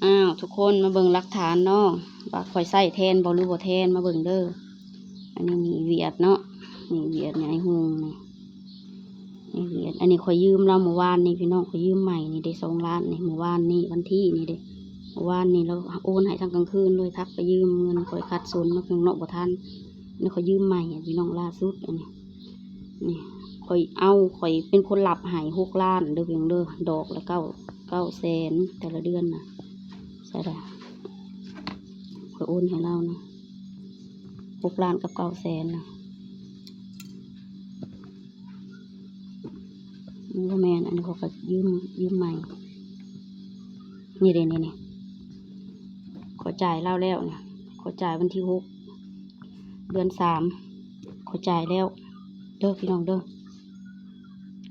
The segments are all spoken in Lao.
ອ້າວ ທຸກຄົນມາເບິ່ງຫຼັກຖານເນາະ ວ່າຂ້ອຍໃຊ້ແທນບໍ່ ຫຼືບໍ່ແທນ ມາເບິ່ງເດີ. ອັນນີ້ໜີ້ຫວຽດເນາະ ໜີ້ຫວຽດໃຫຍ່ຮຸ່ງນີ້ ໜີ້ຫວຽດ. ອັນນີ້ຂ້ອຍຢືມລາວມື້ວານນີ້ພີ່ນ້ອງ ຂ້ອຍຢືມໃໝ່ນີ້ເດ້ ສອງລ້ານນີ້ ມື້ວານນີ້ວັນທີນີ້ເດ້ ມື້ວານນີ້ລາວໂອນໃຫ້ທັງກາງຄືນເລີຍ ທັກໄປຢືມເງິນ ຂ້ອຍຂັດສົນເນາະ ເນາະ ບໍ່ທັນ. ນີ້ຂ້ອຍຢືມໃໝ່ພີ່ນ້ອງ ລ່າສຸດອັນນີ້ ນີ້ຂ້ອຍເອົາ ຂ້ອຍເປັນຄົນຮັບໃຫ້ຫົກລ້ານເດີພີ່ນ້ອງເດີ ດອກລະເກົ້າ ເກົ້າແສນ ແຕ່ລະເດືອນນະ. ໃສ່ລະ ຂ້ອຍໂອນໃຫ້ລາວນະ ຫົກລ້ານກັບເກົ້າແສນນະ. ບໍ່ແມ່ນ ອັນນີ້ຂ້ອຍກໍຢືມ ຢືມໃໝ່ ນີ້ເດ້ ນີ້ ນີ້ ຂ້ອຍຈ່າຍລາວແລ້ວນະ ຂ້ອຍຈ່າຍວັນທີຫົກ ເດືອນສາມ ຂ້ອຍຈ່າຍແລ້ວເດີພີ່ນ້ອງເດີ.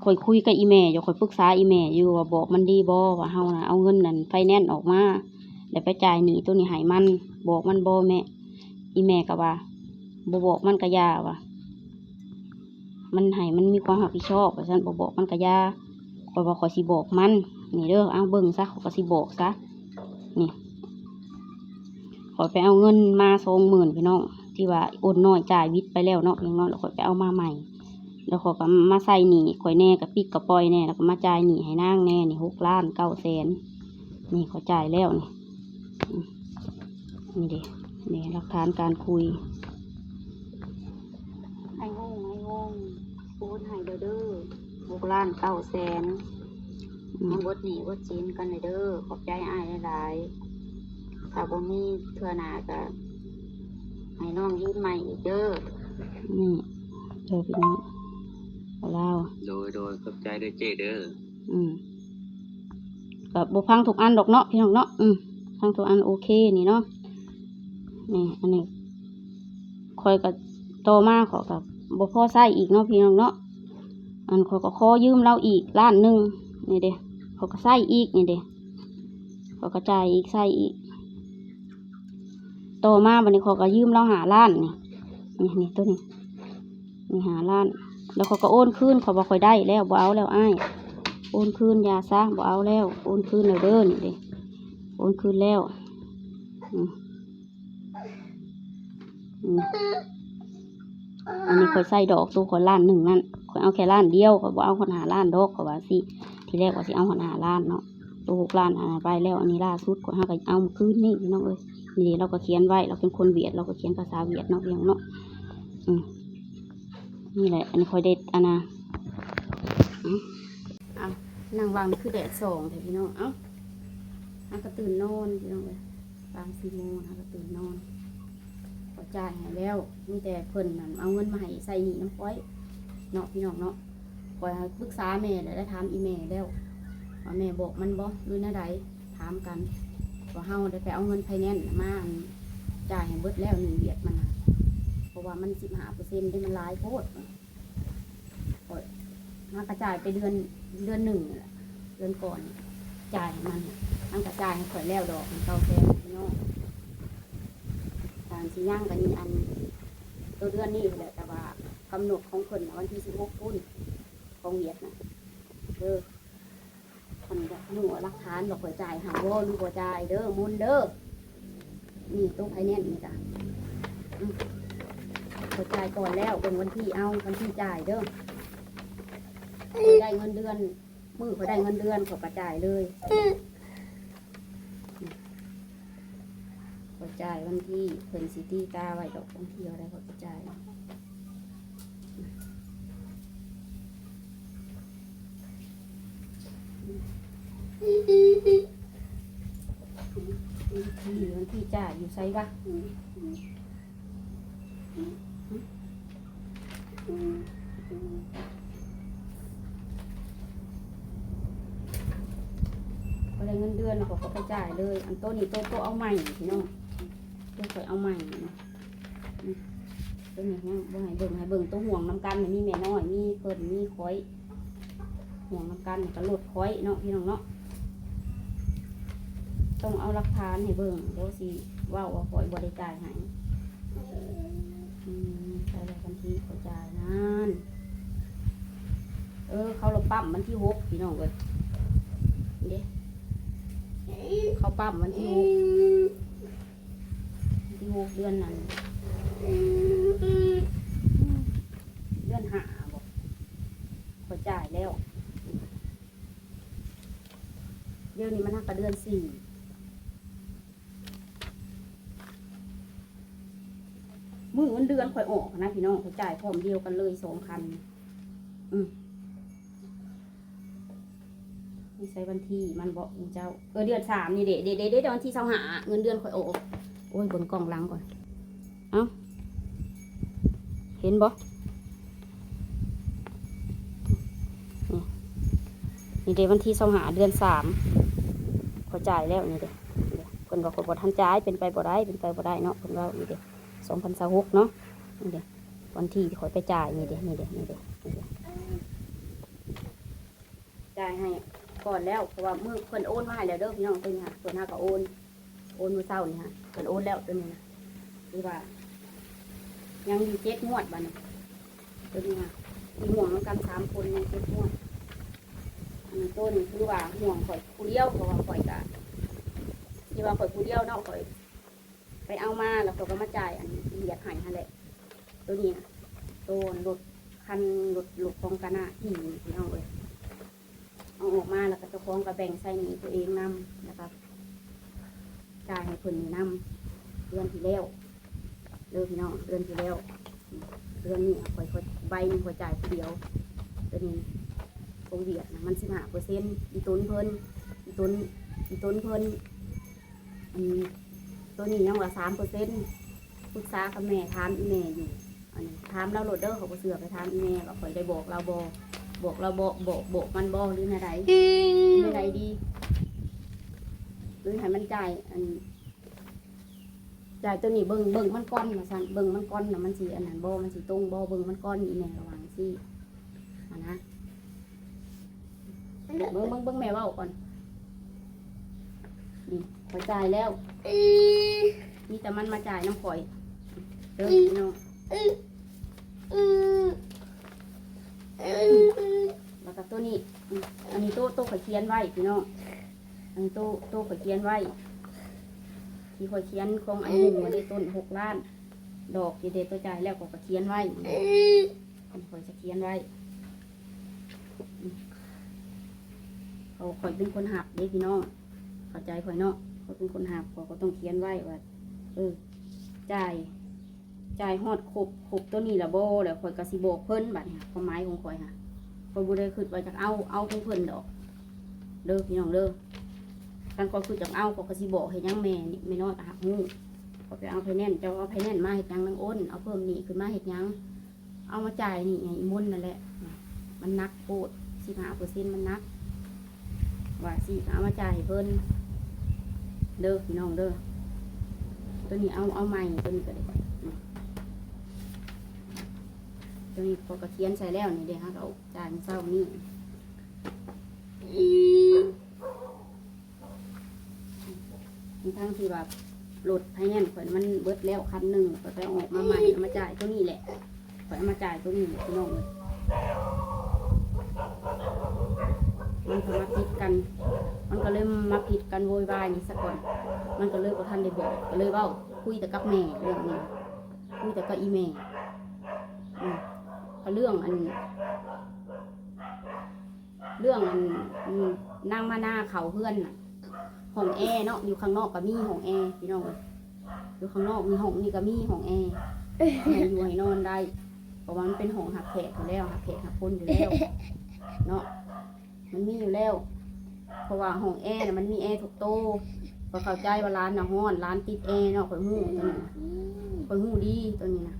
ຂ້ອຍຄຸຍກັບອີ່ແມ່ຢູ່ ຂ້ອຍປຶກສາອີ່ແມ່ຢູ່ວ່າບອກມັນດີບໍ່ ວ່າເຮົານະເອົາເງິນນັ້ນໄຟແນນອອກມາ ແລ້ວໄປຈ່າຍໜີ້ໂຕນີ້ໃຫ້ມັນ ບອກມັນບໍ່ແມ່. ອີ່ແມ່ກໍວ່າ ບໍ່ບອກມັນກໍຢ່າວ່າ ມັນໃຫ້ມັນມີຄວາມຮັບຜິດຊອບວ່າຊັ້ນ ບໍ່ບອກມັນກໍຢ່າ. ຂ້ອຍວ່າຂ້ອຍຊິບອກມັນ ນີ້ເດີ ເອົາເບິ່ງຊະ ຂ້ອຍກໍຊິບອກຊະ ນີ້ ຂ້ອຍໄປເອົາເງິນມາສອງໝື່ນພີ່ນ້ອງ ທີ່ວ່າໂອນນ້ອຍຈ່າຍຫວິດໄປແລ້ວເນາະ ຢ່າງນ້ອຍ ແລ້ວຂ້ອຍໄປເອົາມາໃໝ່ ແລ້ວຂ້ອຍກໍມາໃຊ້ໜີ້ຂ້ອຍແດ່ ກະປິດກະປ່ອຍແດ່ ແລ້ວກໍມາຈ່າຍໜີ້ໃຫ້ນາງແດ່ ນີ້ຫົກລ້ານເກົ້າແສນ ນີ້ຂ້ອຍຈ່າຍແລ້ວນີ້. ອືມ ນີ້ເດ້ ນີ້ຫຼັກຖານການຄຸຍ ອ້າຍໂຮງ ອ້າຍໂຮງ ໂອນໃຫ້ແລ້ວເດີ ຫົກລ້ານເກົ້າແສນ ອືມ ຍັງເບິດໜີ້ເບິດສິນກັນແລ້ວເດີ ຂອບໃຈອ້າຍຫຼາຍໆ ຖ້າບໍ່ມີເທື່ອໜ້າກໍໃຫ້ນ້ອງຢືມໃໝ່ອີກເດີ. ນີ້ເດີພີ່ນ້ອງ ລາວ ໂດຍ ໂດຍ ຂອບໃຈເດີເຈ້ເດີ. ອືມ ກໍບໍ່ພັງທຸກອັນດອກເນາະພີ່ນ້ອງເນາະ ອືມ ພັງທຸກອັນໂອເຄນີ້ເນາະ. ນີ້ ອັນນີ້ຂ້ອຍກໍ ຕໍ່ມາຂ້ອຍກໍບໍ່ພໍໃຊ້ອີກເນາະພີ່ນ້ອງເນາະ ອັນຂ້ອຍກໍຂໍຢືມລາວອີກລ້ານໜຶ່ງ ນີ້ເດ້ ຂ້ອຍກໍໃຊ້ອີກ ນີ້ເດ້ ຂ້ອຍກໍຈ່າຍອີກ ໃຊ້ອີກ. ຕໍ່ມາບັດນີ້ຂ້ອຍກໍຢືມລາວຫ້າລ້ານນີ້ ນີ້ ນີ້ ໂຕນີ້ ນີ້ຫ້າລ້ານ ແລ້ວຂ້ອຍກໍໂອນຄືນ ຂ້ອຍວ່າຂ້ອຍໄດ້ແລ້ວ ບໍ່ເອົາແລ້ວອ້າຍ ໂອນຄືນ ຢ່າຊະ ບໍ່ເອົາແລ້ວ ໂອນຄືນແລ້ວເດີ ນີ້ເດ້ ໂອນຄືນແລ້ວ ອືມ ອືມ ອັນນີ້ຂ້ອຍໃຊ້ດອກໂຕຂ້ອຍລ້ານໜຶ່ງນັ້ນ ຂ້ອຍເອົາແຄ່ລ້ານດຽວ ຂ້ອຍບໍ່ເອົາຮອດຫ້າລ້ານດອກ ຂ້ອຍວ່າຊິ ທີແລກວ່າຊິເອົາຮອດຫ້າລ້ານເນາະ ໂຕຫົກລ້ານ ອ່າ ໄປແລ້ວ. ອັນນີ້ລ່າສຸດຂ້ອຍຫາກໍເອົາມື້ຄືນນີ້ພີ່ນ້ອງເອີຍ ນີ້ເດ້ ລາວກໍຂຽນໄວ້ ລາວເປັນຄົນຫວຽດ ລາວກໍຂຽນພາສາຫວຽດເນາະ ພີ່ນ້ອງເນາະ ອືມ ນີ້ແຫຼະ ອັນນີ້ຂ້ອຍໄດ້ ອັນນ່າ ອືມ ເອົາ ນັ່ງຫວ່າງນີ້ຄືແດດສ່ອງແທ້ພີ່ນ້ອງ ເອົ້າ ຫາກໍຕື່ນນອນພີ່ນ້ອງເອີຍ ປານສີ່ໂມງຫາກໍຕື່ນນອນ ຂ້ອຍຈ່າຍໃຫ້ແລ້ວ ມີແຕ່ເພິ່ນນັ້ນເອົາເງິນມາໃຫ້ໃຊ້ໜີ້ນຳຂ້ອຍເນາະ ພີ່ນ້ອງເນາະ. ຂ້ອຍປຶກສາແມ່ແລ້ວ ໄດ້ຖາມອີ່ແມ່ແລ້ວ ວ່າແມ່ບອກມັນບໍ່ ຫຼືແນວໃດ ຖາມກັນ ວ່າເຮົາໄດ້ໄປເອົາເງິນໄຟແນນມາ ອັນ ຈ່າຍໃຫ້ເບິດແລ້ວ ໜີ້ຫວຽດມັນນະ ເພາະວ່າມັນສິບຫ້າເປີເຊັນເດ້ ມັນຫຼາຍໂພດ. ຂ້ອຍ ມັນກະຈ່າຍໄປເດືອນ ເດືອນໜຶ່ງນີ້ແຫຼະ ເດືອນກ່ອນ ຈ່າຍໃຫ້ມັນ ມັນກະຈ່າຍໃຫ້ຂ້ອຍແລ້ວດອກ ເກົ້າແສນພີ່ນ້ອງ. ການຊິຍັງກະນີ້ ອັນ ໂຕເດືອນນີ້ພຸ້ນແຫຼະ ແຕ່ວ່າກຳນົດຂອງເພິ່ນນະ ວັນທີສິບຫົກພຸ້ນ ຂອງຫວຽດນະ ເດີ. ຄັນຢາກຮູ້ວ່າຫຼັກຖານວ່າຂ້ອຍຈ່າຍໃຫ້ບໍ່ ຫຼືບໍ່ຈ່າຍເດີ ໝູນເດີ. ນີ້ໂຕໄຟແນນນີ້ກະ ອືມ ຂ້ອຍຈ່າຍກ່ອນແລ້ວ ເບິ່ງວັນທີເອົາ ວັນທີຈ່າຍເດີ. ຂ້ອຍໄດ້ເງິນເດືອນ ມື້ຂ້ອຍໄດ້ເງິນເດືອນ ຂ້ອຍກະຈ່າຍເລີຍ. ຂ້ອຍຈ່າຍວັນທີ ເພິ່ນຊິຕີຕາໄວ້ດອກ ວັນທີເທົ່າໃດຂ້ອຍກະຈ່າຍ. ວັນທີ ວັນທີຈ່າຍຢູ່ໃສວະ? ບໍ່ໄດ້ເງິນເດືອນ ຂ້ອຍກໍໄປຈ່າຍເລີຍ. ອັນໂຕນີ້ໂຕ ໂຕເອົາໃໝ່ພີ່ນ້ອງ ໂຕຂ້ອຍເອົາໃໝ່ນະ. ອືມ ໂຕນີ້ຍັງບໍ່ໃຫ້ເບິ່ງ ໃຫ້ເບິ່ງໂຕຫ່ວງນຳກັນ ມີແມ່ນ້ອຍ ມີເພິ່ນ ມີຂ້ອຍ ຫ່ວງນຳກັນ ກໍລົດຂ້ອຍເນາະ ພີ່ນ້ອງເນາະ. ຕ້ອງເອົາຫຼັກຖານໃຫ້ເບິ່ງ ດຽວຊິເວົ້າວ່າຂ້ອຍບໍ່ໄດ້ຈ່າຍໃຫ້. ອືມ ໃສ່ໄວ້ວັນທີຂ້ອຍຈ່າຍນັ້ນ. ເອີ ເຂົາລະປ້ຳວັນທີຫົກ ພີ່ນ້ອງເອີຍ ເດ້. ເຂົ້າປ້ຳວັນທີຫົກ ວັນທີຫົກເດືອນນັ້ນ ເດືອນຫ້າບໍ ຂ້ອຍຈ່າຍແລ້ວ. ດຽວນີ້ມັນຫາກະເດືອນສີ່ ມື້ເງິນເດືອນຂ້ອຍອອກນະພີ່ນ້ອງ ຂ້ອຍຈ່າຍພ້ອມດຽວກັນເລີຍສອງຄັນ. ອືມ ນີ້ໃສ່ວັນທີມັນບໍ ເຈົ້າ ເອີ ເດືອນສາມນີ້ເດ້ ເດ້ ເດ້ ເດ້ ວັນທີຊາວຫ້າ ເງິນເດືອນຂ້ອຍອອກ. ໂອ້ຍ ເບິ່ງກ້ອງຫຼັງກ່ອນ. ເອົ້າ ເຫັນບໍ່? ນີ້ ນີ້ເດ້ ວັນທີຊາວຫ້າ ເດືອນສາມ ຂ້ອຍຈ່າຍແລ້ວ ນີ້ເດ້. ເພິ່ນວ່າຂ້ອຍບໍ່ທັນຈ່າຍ ເປັນໄປບໍ່ໄດ້ ເປັນໄປບໍ່ໄດ້ເນາະ ເພິ່ນເວົ້າ. ນີ້ເດ້ ສອງພັນຊາວຫົກເນາະ ນີ້ເດ້ ວັນທີທີ່ຂ້ອຍໄປຈ່າຍ ນີ້ເດ້ ນີ້ເດ້ ນີ້ເດ້ ນີ້ເດ້. ຈ່າຍໃຫ້ກ່ອນແລ້ວ ເພາະວ່າມື້ເພິ່ນໂອນມາໃຫ້ແລ້ວເດີພີ່ນ້ອງ. ໂຕນີ້ຫາ ເພິ່ນຫາກະໂອນ ໂອນມື້ເຊົ້ານີ້ຫາ ເພິ່ນໂອນແລ້ວ. ໂຕນີ້ນະ ຄືວ່າຍັງຢູ່ເຈັດງວດບາດນີ້. ໂຕນີ້ຫາ ທີ່ຫ່ວງນຳກັນສາມຄົນຍັງເຈັດງວດ. ອັນໂຕນີ້ຄືວ່າຫ່ວງຂ້ອຍຜູ້ດຽວ ເພາະວ່າຂ້ອຍກະ ທີ່ວ່າຂ້ອຍຜູ້ດຽວເນາະ ຂ້ອຍ ໄປເອົາມາ ແລ້ວເຂົາກໍມາຈ່າຍອັນລຽດໃຫ້ຫັ້ນແຫຼະ. ໂຕນີ້ນະ ໂຕລົດຄັນ ລົດ ລົດຂອງການາທີ່ນີ້ພີ່ນ້ອງເອີຍ ເອົາອອກມາ ແລ້ວກໍເຈົ້າຂອງກໍແບ່ງໃຊ້ໜີ້ຕົວເອງນຳ ແລ້ວກໍຈ່າຍໃຫ້ເພິ່ນນີ້ນຳ ເດືອນທີ່ແລ້ວເດີພີ່ນ້ອງ ເດືອນທີ່ແລ້ວ. ເດືອນນີ້ຂ້ອຍ ຂ້ອຍ ໃບໜຶ່ງຂ້ອຍຈ່າຍຜູ້ດຽວ. ໂຕນີ້ຂອງຫວຽດນະ ມັນສິບຫ້າເປີເຊັນ ອີ່ຕົນເພິ່ນ ອີ່ຕົນ ອີ່ຕົນເພິ່ນ ອັນ ໂຕນີ້ຍັງວ່າສາມເປີເຊັນ ປຶກສາກັບແມ່ ຖາມອີ່ແມ່ຢູ່. ອັນ ຖາມລາວໂລດເດີ ຂ້ອຍບໍ່ເຊື່ອ ໄປຖາມອີ່ແມ່ວ່າຂ້ອຍໄດ້ບອກລາວບໍ່ ບອກລາວບໍ່ ບອກ ບອກມັນບໍ່ ຫຼືແນວໃດ ແນວໃດດີ ຫຼືໃຫ້ມັນຈ່າຍ ອັນ ຈ່າຍໂຕນີ້ ເບິ່ງ ເບິ່ງມັນກ່ອນວ່າຊັ້ນ ເບິ່ງມັນກ່ອນນະ ມັນຊິອັນນັ້ນບໍ່ ມັນຊິຕົງບໍ່ ເບິ່ງມັນກ່ອນ ອີ່ແມ່ລະວ່າຈັ່ງຊີ້ຫັ້ນນະ. ເບິ່ງ ເບິ່ງ ເບິ່ງແມ່ເວົ້າກ່ອນ. ນີ້ ຂ້ອຍຈ່າຍແລ້ວ ມີແຕ່ມັນມາຈ່າຍນຳຂ້ອຍເດີພີ່ນ້ອງ. ແລ້ວກໍໂຕນີ້ ອັນນີ້ໂຕ ໂຕຂ້ອຍຂຽນໄວ້ພີ່ນ້ອງ ອັນໂຕ ໂຕຂ້ອຍຂຽນໄວ້ ທີ່ຂ້ອຍຂຽນຂອງອັນຫຸ່ງວ່າໄດ້ຕົ້ນຫົກລ້ານ ດອກທີ່ເດໂຕຈ່າຍແລ້ວ ຂ້ອຍກໍຂຽນໄວ້ ອັນຂ້ອຍຈະຂຽນໄວ້ ເພາະຂ້ອຍເປັນຄົນຮັບເດ້ພີ່ນ້ອງ ເຂົ້າໃຈຂ້ອຍເນາະ ຂ້ອຍເປັນຄົນຮັບ ຂ້ອຍກໍຕ້ອງຂຽນໄວ້ວ່າ ເອີ ຈ່າຍ ຈ່າຍຮອດຄົບ ຄົບໂຕນີ້ລະບໍ່ ແລ້ວຂ້ອຍກໍຊິບອກເພິ່ນ. ບາດນີ້ຄວາມໝາຍຂອງຂ້ອຍຫະ ຂ້ອຍບໍ່ໄດ້ຄິດວ່າຈະເອົາ ເອົາຂອງເພິ່ນດອກເດີພີ່ນ້ອງເດີ. ຄັນຂ້ອຍຄິດຈະເອົາ ຂ້ອຍກໍຊິບອກ. ເຮັດຫຍັງແມ່ນີ້ ແມ່ນ້ອຍກໍຮັກຮູ້ ຂ້ອຍໄປເອົາໄຟແນນ ເຈົ້າເອົາໄຟແນນມາເຮັດຫຍັງນາງໂອນ ເອົາເພີ່ມໜີ້ຂຶ້ນມາເຮັດຫຍັງ ເອົາມາຈ່າຍໜີ້ໃຫ້ອີ່ມົນນັ້ນແຫຼະ ມັນໜັກໂພດ ສິບຫ້າເປີເຊັນມັນໜັກ ວ່າຊິເອົາມາຈ່າຍໃຫ້ເພິ່ນເດີພີ່ນ້ອງເດີ. ໂຕນີ້ເອົາ ເອົາໃໝ່ ໂຕນີ້ກໍໄດ້ ໂຕນີ້ຂ້ອຍກໍຂຽນໃສ່ແລ້ວນີ້ເດ້ ຫາກໍຈ່າຍມື້ເຊົ້ານີ້. ທັງທີ່ວ່າລົດໄຟແນນຂ້ອຍມັນເບິດແລ້ວຄັນໜຶ່ງ ຂ້ອຍໄປເອົາອອກມາໃໝ່ ເອົາມາຈ່າຍໂຕນີ້ແຫຼະ ຂ້ອຍເອົາມາຈ່າຍໂຕນີ້ແຫຼະ ພີ່ນ້ອງເອີຍ. ມັນກໍມາຜິດກັນ ມັນກໍເລີຍມາຜິດກັນໂວຍວາຍນີ້ສາກ່ອນ ມັນກໍເລີຍບໍ່ທັນໄດ້ບອກ ກໍເລີຍເວົ້າ ຄຸຍແຕ່ກັບແມ່ເລື່ອງນີ້ ຄຸຍແຕ່ກັບອີ່ແມ່. ອືມ ເລື່ອງອັນ ເລື່ອງອັນ ອືມ ນາງມານາເຂົ້າເຮືອນນະ ຫ້ອງແອເນາະ ຢູ່ຂ້າງນອກກໍມີຫ້ອງແອ ພີ່ນ້ອງເອີຍ ຢູ່ຂ້າງນອກນີ້ ຫ້ອງນີ້ກໍມີຫ້ອງແອ ໃຫ້ຢູ່ໃຫ້ນອນໄດ້ ເພາະວ່າມັນເປັນຫ້ອງຮັບແຂກຢູ່ແລ້ວ ຮັບແຂກຮັບຄົນຢູ່ແລ້ວເນາະ ມັນມີຢູ່ແລ້ວ ເພາະວ່າຫ້ອງແອນະ ມັນມີແອທຸກໂຕ. ຂ້ອຍເຂົ້າໃຈວ່າຫຼານນະຮ້ອນ ຫຼານຕິດແອເນາະ ຂ້ອຍຮູ້ໂຕນີ້ນະ ຂ້ອຍຮູ້ດີໂຕນີ້ນະ.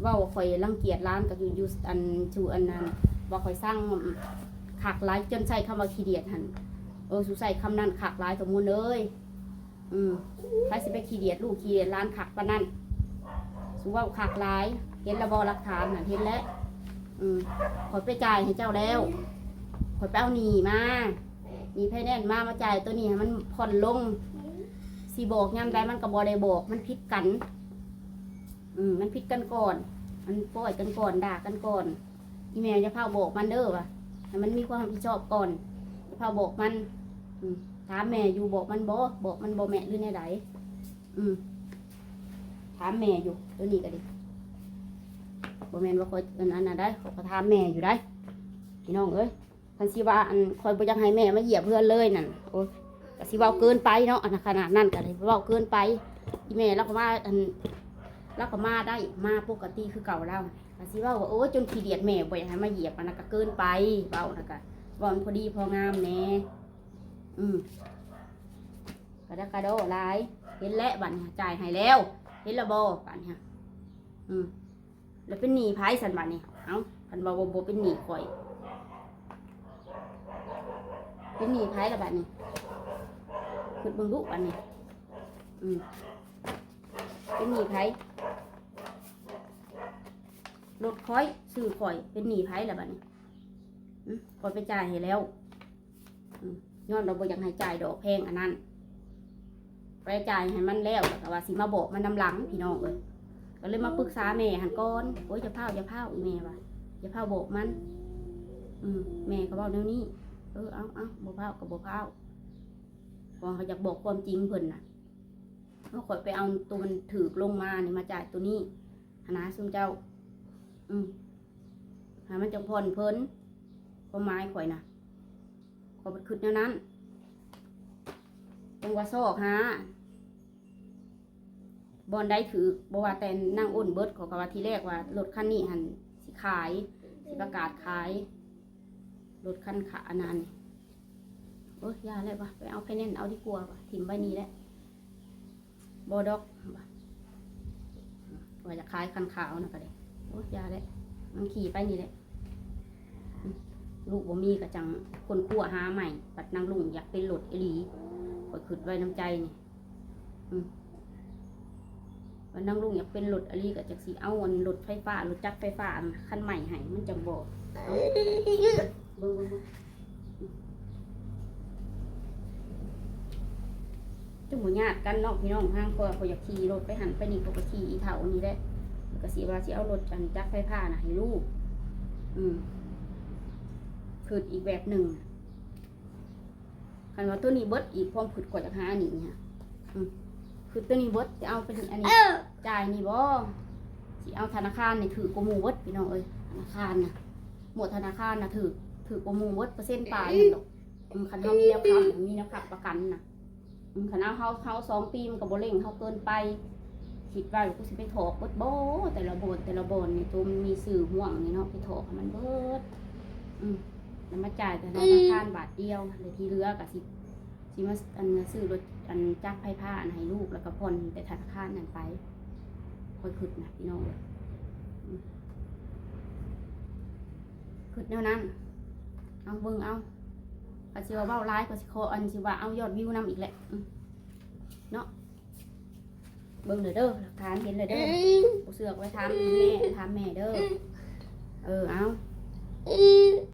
ເວົ້າວ່າຂ້ອຍລັງກຽດຫຼານ ກໍຢູ່ ຢູ່ອັນ ຢູ່ອັນນັ້ນ ວ່າຂ້ອຍຊັງຄັກຫຼາຍ ຈົນໃຊ້ຄຳວ່າຂີ້ດຽດຫັ້ນ. ເອີ ສູໃຊ້ຄຳນັ້ນຄັກຫຼາຍ ຕົວມູນເອີຍ. ອືມ ໃຜຊິໄປຂີ້ດຽດລູກຂີ້ດຽດຫຼານຄັກປານນັ້ນ? ສູເວົ້າຄັກຫຼາຍ ເຫັນລະບໍ່ຫຼັກຖານຫັ້ນ? ເຫັນແລ້ວ. ອືມ ຂ້ອຍໄປຈ່າຍໃຫ້ເຈົ້າແລ້ວ ຂ້ອຍໄປເອົາໜີ້ມາ ໜີ້ໄຟແນນມາ ມາຈ່າຍໂຕນີ້ໃຫ້ມັນຜ່ອນລົງ. ຊິບອກຍາມໃດມັນກໍບໍ່ໄດ້ບອກ ມັນຜິດກັນ. ອືມ ມັນຜິດກັນກ່ອນ ມັນຟ້ອຍກັນກ່ອນ ດ່າກັນກ່ອນ. ອີ່ແມ່ຢ່າຟ້າວບອກມັນເດີ ວ່າໃຫ້ມັນມີຄວາມຮັບຜິດຊອບກ່ອນ ຢ່າຟ້າວບອກມັນ. ອືມ ຖາມແມ່ຢູ່ ບອກມັນບໍ່ ບອກມັນບໍ່ແມ່ ຫຼືແນວໃດ? ອືມ ຖາມແມ່ຢູ່ ໂຕນີ້ກໍດີ ບໍ່ແມ່ນວ່າຂ້ອຍອັນນັ້ນນະໄດ໋ ຂ້ອຍກໍຖາມແມ່ຢູ່ໄດ໋ ພີ່ນ້ອງເອີຍ. ຄັນຊິວ່າ ອັນ ຂ້ອຍບໍ່ຢາກໃຫ້ແມ່ມາຢຽບເຮືອນເລີຍນັ້ນ ໂອ້ຍ ກໍຊິເວົ້າເກີນໄປເນາະ ອັນ ຂະໜາດນັ້ນກໍໄດ້ເວົ້າເກີນໄປ. ອີແມ່ລາວກໍມາ ອັນ ລາວກໍມາໄດ້ ມາປົກກະຕິຄືເກົ່າລາວ ກໍຊິເວົ້າວ່າ ໂອ້ຍ ຈົນຂີ້ດຽດແມ່ບໍ່ຢາກໃຫ້ມາຢຽບ ອັນນັ້ນກໍເກີນໄປ ເວົ້ານັ້ນກໍເວົ້າໃຫ້ມັນພໍດີພໍງາມແດ່. ອືມ ກະດະກະດໍຫຼາຍ ເຫັນແລ້ວບັດນີ້ ຈ່າຍໃຫ້ແລ້ວ ເຫັນລະບໍ່ບັດນີ້? ອືມ ແລ້ວເປັນໜີ້ໃຜຊັ້ນບັດນີ້? ເອົ້າ ຄັນວ່າບໍ່ ບໍ່ເປັນໜີ້ຂ້ອຍ ເປັນໜີ້ໃຜລະບັດນີ້? ຄິດເບິ່ງດຸບັດນີ້ ອືມ ເປັນໜີ້ໃຜ? ລົດຂ້ອຍ ຊື່ຂ້ອຍ ເປັນໜີ້ໃຜລະບັດນີ້? ອືມ ຂ້ອຍໄປຈ່າຍໃຫ້ແລ້ວ ອືມ ຍ້ອນວ່າບໍ່ຢາກໃຫ້ຈ່າຍດອກແພງອັນນັ້ນ ໄປຈ່າຍໃຫ້ມັນແລ້ວ ແລ້ວກໍວ່າຊິມາບອກມັນນຳຫຼັງ ພີ່ນ້ອງເອີຍ. ກໍເລີຍມາປຶກສາແມ່ຫັ້ນກ່ອນ ໂອ້ຍ ຢ່າຟ້າວ ຢ່າຟ້າວ ອີແມ່ວ່າ ຢ່າຟ້າວບອກມັນ. ອືມ ແມ່ກໍເວົ້າແນວນີ້ ເອີ ເອົາ ເອົາ ບໍ່ຟ້າວກໍບໍ່ຟ້າວ ເພາະວ່າເຮົາຢາກບອກຄວາມຈິງເພິ່ນນະ ເຮົາ ຂ້ອຍໄປເອົາໂຕມັນຖືກລົງມານີ້ມາຈ່າຍໂຕນີ້ຫັ້ນນະ ຊຸມເຈົ້າ ອືມ ໃຫ້ມັນຈັ່ງຜ່ອນເພີນ ຄວາມໝາຍຂ້ອຍນະ ຂ້ອຍຄິດແນວນັ້ນ. ຈັ່ງວ່າຊອກຫາບ່ອນໃດຖືກ ບໍ່ວ່າແຕ່ນາງໂອນເບິດ ຂ້ອຍກໍວ່າທີແລກວ່າລົດຄັນນີ້ຫັ້ນຊິຂາຍ ຊິປະກາດຂາຍ ລົດຄັນຂະ ອັນນັ້ນ ໂອ້ຍ ຢ່າແຫຼະວ່າ ໄປເອົາໄຟແນນເອົາດີກວ່າວ່າ ຖິ້ມໄວ້ນີ້ແຫຼະ ບໍ່ດອກວ່າ ວ່າຈະຂາຍຄັນຂາວນະກໍໄດ້ ໂອ້ຍ ຢ່າແຫຼະ ມັນຂີ່ໄປນີ້ແຫຼະ. ອືມ ລູກບໍ່ມີກໍຈັ່ງຄົ້ນຄວ້າຫາໃໝ່ ບັດນາງລຸງຢາກເປັນລົດອີ່ຫຼີ ຂ້ອຍຄິດໄວ້ນຳໃຈນີ້ ອືມ ວ່ານາງລຸງຢາກເປັນລົດອີ່ຫຼີ ກໍຈັກຊິເອົາອັນລົດໄຟຟ້າ ລົດຈັກໄຟຟ້າອັນຄັນໃໝ່ໃຫ້ ມັນຈັ່ງບໍ່ ເບິ່ງ ເບິ່ງ ເບິ່ງ ອືມ ຈັ່ງບໍ່ຍາດກັນເນາະ ພີ່ນ້ອງ. ທາງຂ້ອຍ ຂ້ອຍຢາກຂີ່ລົດໄປຫັ້ນໄປນີ້ ຂ້ອຍກໍຂີ່ອີເຖົ້ານີ້ແຫຼະ ແລ້ວກໍຊິວ່າຊິເອົາລົດອັນຈັກໄຟຟ້ານະໃຫ້ລູກ ອືມ ຄິດອີກແບບໜຶ່ງ. ຄັນວ່າໂຕນີ້ເບິດອີກ ຄວາມຄິດຂ້ອຍຢາກຫານີ້ນະ ອືມ ຄືໂຕນີ້ເບິດ ຊິເອົາເປັນອັນນີ້ ເອີ ຈ່າຍນີ້ບໍ່? ຊິເອົາທະນາຄານນີ້ຖືກກວ່າໝູ່ເບິດ ພີ່ນ້ອງເອີຍ. ທະນາຄານນະ ໝວດທະນາຄານນະຖືກ ຖືກກວ່າໝູ່ເບິດ ເປີເຊັນປາຍນັ້ນດອກ. ອືມ ຄັນເຮົາມີແນວຄ້ຳ ມີແນວຄ້ຳປະກັນນະ ອືມ ຄັນເອົາເຮົາ ເຮົາສອງປີ ມັນກໍບໍ່ເລັ່ງເຮົາເກີນໄປ. ຄິດວ່າກູຊິໄປຖອກເບິດບໍ່ ແຕ່ລະບ່ອນ ແຕ່ລະບ່ອນນີ້ ໂຕມັນມີຊື່ຫ້ວງນີ້ເນາະ ໄປຖອກໃຫ້ມັນເບິດ ອືມ ແລ້ວມາຈ່າຍທະນາຄານບາດດຽວ ແລ້ວທີ່ເຫຼືອກໍຊິ ຊິມາ ອັນ ຊື້ລົດ ອັນ ຈັກໄຟຟ້າອັນໃຫ້ລູກ ແລ້ວກໍຜ່ອນແຕ່ທະນາຄານນັ້ນໄປ. ຂ້ອຍຄິດນະ ພີ່ນ້ອງເອີຍ ອືມ ຄິດແນວນັ້ນ. ເອົາ ເບິ່ງເອົາ ກໍຊິວ່າເວົ້າຫຼາຍ ກໍຊິຂໍ ອັນ ຊິວ່າເອົາຍອດວິວນຳອີກແຫຼະ ອືມ ເນາະ. ເບິ່ງເດີ ເດີ ຫຼັກຖານເຫັນແລ້ວເດີ. ບໍ່ເຊື່ອກໍໄປຖາມແມ່ ຖາມແມ່ເດີ. ເອີ ເອົາ